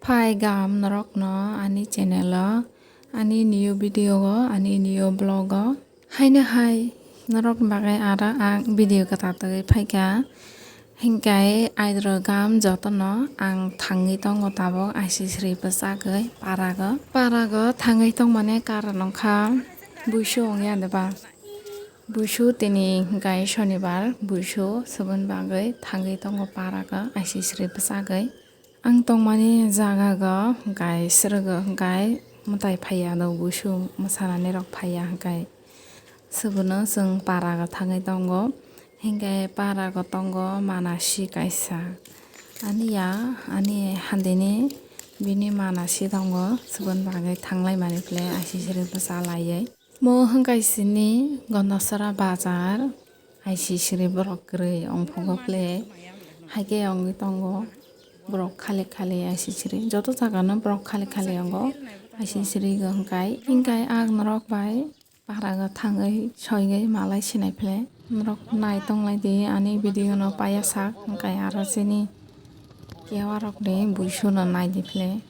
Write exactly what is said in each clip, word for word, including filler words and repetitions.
Phai gam norokno ani channel o, ani new video o, ani new vlog o. Haino hai norok bagwi aro ang video kwtal twi phaikha. Hinkhe aidro gam jotono ang thangwi tongo tabuk aisisri bwchagwi parago. Parago thangwi tongmani karon wngkha buisu wngya de ba. Buisu tini hinkhe sonibar buisu, soboni bagwi thangwi tongo parago aisisri bwchagwi. Ang tongmani jagago hinkhe srogo hinkhe mwtai phaiya do buisu mwsanani rok phaiya hinkhe. Sobono chwng parago thangwi tongo. Hinkhe parago tongo manasi kaisa. Ani ya, ani handini bini manasi tongo. Soboni bagwi thanglai mani phle aisisri bwsa laiwi. Mo hwnkhe sini Gondasara bazar, aisisri borok kwrwi ongphugo phle. Haikhe ongwi tongo borok khali khali aisisri. Joto jagano borok khali khali ongo aisisri hwnkhe. Hinkhe ang norok bai Parago thangwi soigwi malai sinai phle. Norok nai tonglai di ani video no paiya sak, hwnkhe aro chini kewa rokni buisu no nai di phle.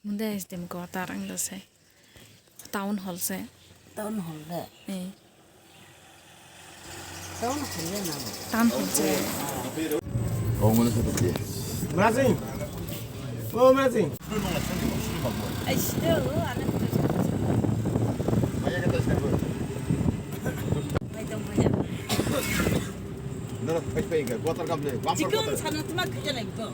Munde S D M quarter ang do se. Town hall se. Town hall de. Eh. Town hall de na. Town hall se. Oh, mana satu dia. Mrasing. Oh, Mrasing. Chicken sana tuma khajana ibo.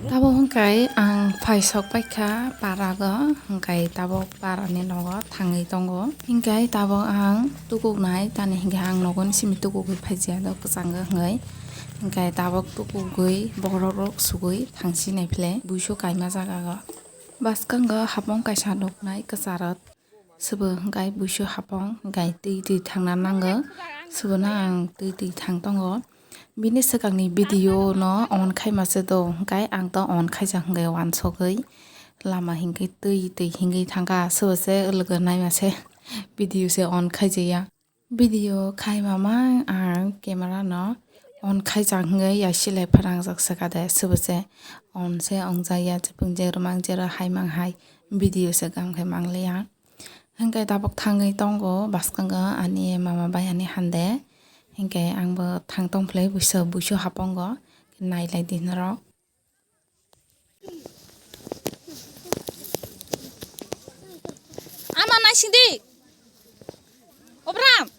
Tabo hwnkhe ang phai sok paikha parago, hwnkhe tabok parani nogo thangwi tongo. Hwnkhe tabok ang tukuknai, tani hwnkhe ang nogo ni simi tukugwi phaijiya do kwchango hwnkhe. Hwnkhe tabok tukugwi bokhorok rok sugwi thangsinai phle buisu kaima jagago. Bwskango hapong kaisa nuknai kwcharot. Sobo hwnkhe buisu hapong hwnkhe twi twi thangna nango. Sobono ang twi twi thang tongo. Bini swkangni video no on khaima se do, hwnkhe ang to on khaijak hwnkhe uansugwi lama hinkhe twi twi hingwi thangkha. Sobo se logo naima se video se on khaijaya. Video khaima mang ang camera no on khaijak hwnkhe yasilai pharangjak swkha de, sobo se on se ongjak ya, chwpwng je rwmang jero hai mang hai video se gam khe mangliya. Hwnkhe tabuk thangwi tongo bwskango ani mama bai ani hande. Hwnkhe angbo thang tong phlai buisu, buisu hapongo nailai di norok. Ama naising di. Obram.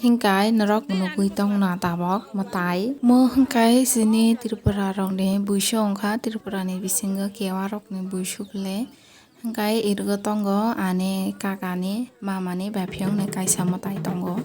Hingkai norok nugwi tongna tabok mwtai. Mo hingkai chini Tripura rokni buisu wngkha, Tripura ni bisingo kewa rokni buisu bwle. Hingkai irwgo tongo ani kakani, mamani, baphiyongni kaisa mwtai tongo.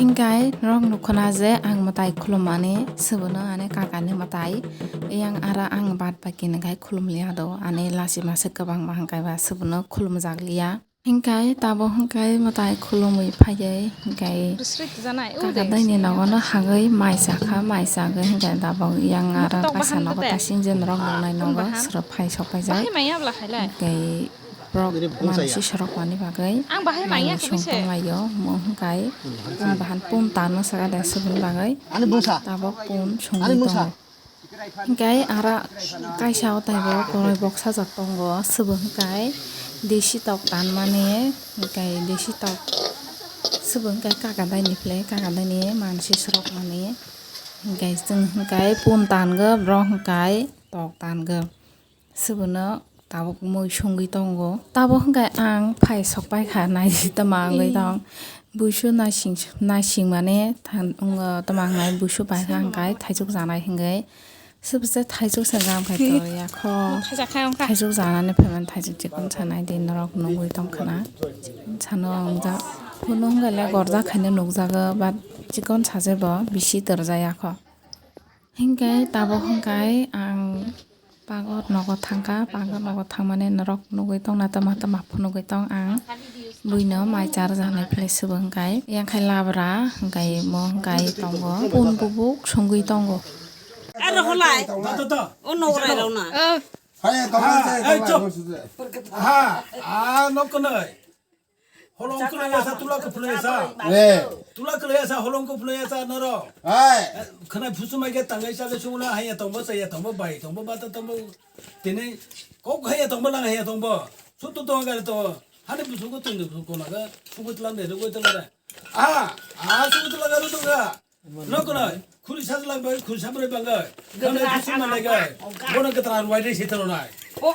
Hingkai norok nukhuna je ang mwtai khulumani, sobono ani kakani mwtai. Yang ara ang bad baki nangkai khulumliya do, ani lachima se kwbangma hingkai ba sobono khulumjakliya. Hingkai tabok hingkai mwtai khulumwi phaiwi hingkai kaka daini nogono hagwi mai chakha, mai chagwi hingkai tabok yang ara kaisa nogo tasing je norok nungnai nogo soro phai sok paijak. Hingkai borok mansi sorok mani bagwi ang bahai manya song tonglaio, mo hingkai ang bahan pun tano saka da subun bagwi. Ani bwsa. Tabok pun songwi tongo. Hingkai ara kaisa o taibo koroi boksajak tongo, sebo hingkai desi tok tanmani, hingkai desi tok sebo hingkai kakadaini phle, kakadaini mansi srokmani, hingkai chwng hingkai pun tangw, borok hingkai tok tangw. Sebono tabuk mui songwi tongo. Tabuk hwnkhe ang phai sok paikha, naidi tamo wngwi tong. Buisu naising, naising mane than-, wngo tamo wngnai buisu paikha hwnkhe thaichuk janai hwnkhe. Sebse thaichuk se gam khai torya kho. Thaichuk janani phaimani thaichuk chikon sanai di norok nugwi tongkhana. Sano wngjak. Phunu hwnkhe le gorjak khaino nukjago, but chikon sajebo bisi torjaya kho. Hingke tabok hingkai ang pagot nogo thangka, pagot nogo thangmani norok nugui tongna tama tama phunugui tong ang. Buino mai charwjaknai philai sebo hingkai. Yang khai labra hingkai mo hingkai tongo. Pun bubuk songui tongo. Aro holai. O nograi rao na. Hai, tong Ha, hai, hai, tong chop. Hai, ha, ah, nok konoi. Holong kulai asa, tula ke pulai asa. Eh. Tula kulai asa, holong ko pulai asa, noro. Hai. Eh, khana phusu mai ke tangai sa ke sungula, haya tongbo, saya tongbo, bai tongbo, bata tongbo. Tini, kok haya tongbo, lang haya tongbo. Sutu tong gari to. Hani phusu ko tong ko laga, suku tula ne, ko tula ne. Ah, ah, suku tula garu tong ga. Nok kono, khuri sajlak bai, khuri sabroi bangoi. Gamle kusi manai gai. Bono ketra ruai dei sitero nai.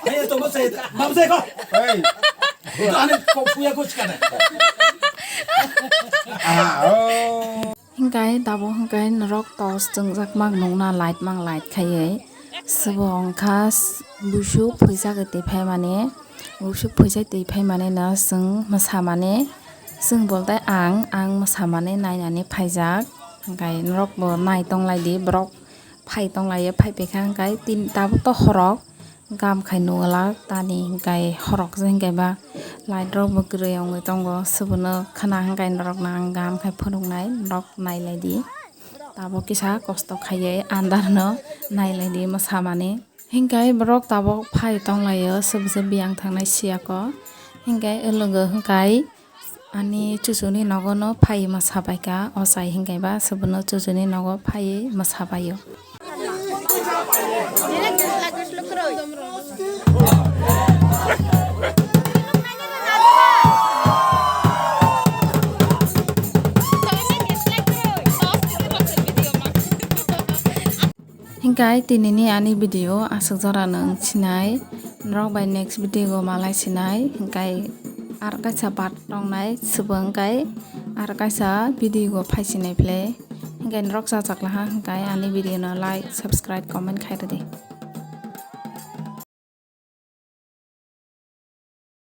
Hei, to mo sai, mam sai ko. Hei. Ani ko puya ko chikana. Ah, oh. Hingkai tabuk hingkai norok tos chwngjak mang nukna light mang light khaiwi. Sebo wngkha s-, buisuk phaisa kwtwi phaimani, buisuk phaisa twi phaimanino chwng mwsamani, chwng bolte ang, ang mwsamani nainani phaijak. Hingkai norokbo nai tonglaidi, borok phai tonglaio, phai paikha hingkai tin tabukto horok, gam khai nugwlak tani hingkai horok je hingkaiba light rokbo kwrwi wngwi tongo, sebono khwna hingkai norokno ang gam khai phunuknai, norok nailaidi. Tabuk kisa kosto khaiwi andarno nailaidi mwsamani. Hingkai borok tabuk phai tonglaio, sebse biyang thangnai siyako. Hingkai o logo hingkai ani chuchuni nogono phai mwsabaika, ochai hingkaiba sebono chuchuni nogo phaiwi mwsabaio. Hingkai tinini ani video aswk jora no wng sinai, norok bai next video o malai sinai, hingkai ar kaisa part tongnai, sebo hingkai ar kaisa video o phai sinai phle, hingkai norok chachak laha hingkai ani video no like, subscribe, comment khai rwdi.